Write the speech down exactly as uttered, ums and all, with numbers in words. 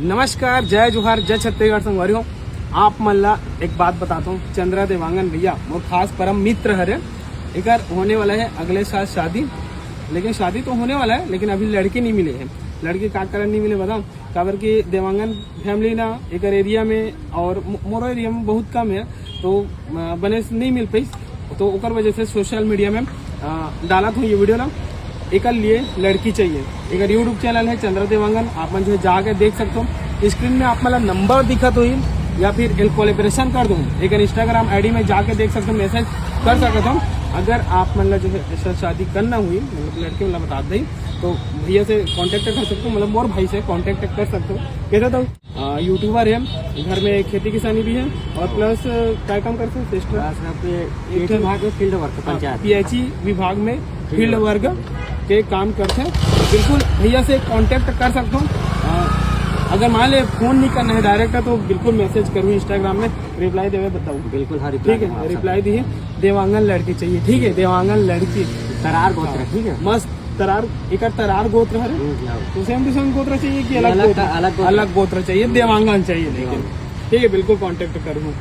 नमस्कार, जय जोहार, जय छत्तीसगढ़ संगवारी हो। आप मन ला एक बात बताता हूँ, चंद्रा देवांगन भैया मोर खास परम मित्र हरे। एकर होने वाला है अगले साल शादी, लेकिन शादी तो होने वाला है, लेकिन अभी लड़की नहीं मिले है। लड़की का कारण नहीं मिले बताओ, काबर कि देवांगन फैमिली ना एकर एरिया में और मो-, मोरो एरिया में बहुत कम है, तो अ, बने से नहीं मिल पाइस, तो ओकर वजह से सोशल मीडिया में अ, डालत हूँ ये वीडियो ना। एकर लिए लड़की चाहिए। एकर YouTube चैनल है चंद्रा देवांगन, आप मन जो है जाके देख सकते हो। स्क्रीन में आप मतलब नंबर दिखत होही या फिर एल कोलेबोरेशन कर दूँ, एकर इंस्टाग्राम आईडी में जाके देख सकते हो, मैसेज कर सकते हो। अगर आप मन ला जो है ऐसा शादी करना हुई, मतलब लड़के वाला बता दे, तो भैया से कांटेक्ट कर सकते हो, मतलब मोर भाई से कांटेक्ट कर सकते हो। कैसे तो यूट्यूबर है, घर में खेती किसानी भी है और प्लस क्या काम करते हैं सिस्टर? बस अब ये एक विभाग में फील्ड वर्क पंचायत। पीएचई विभाग में फील्ड वर्क के काम करते हैं। बिल्कुल भैया से कांटेक्ट कर सकते हो। अ, अगर मान ले फोन नहीं करना है डायरेक्ट, तो बिल्कुल मैसेज करूँ इंस्टाग्राम में, रिप्लाई देवे बताऊँ। बिल्कुल, हाँ, ठीक है, रिप्लाई दी है। देवांगन लड़की चाहिए, ठीक है, देवांगन लड़की। तरार गोत्र, ठीक है। मस्त तरार, एकर तरार गोत्र हरे। हम्म, हाँ। तो सेम टू सेम गोत्र चाहिए कि ये अलग अलग गोत्र? का-, अलग गोत्र। अलग गोत्र चाहिए, देवांगन चाहिए, लेकिन ठीक है, बिल्कुल कांटेक्ट करूँ।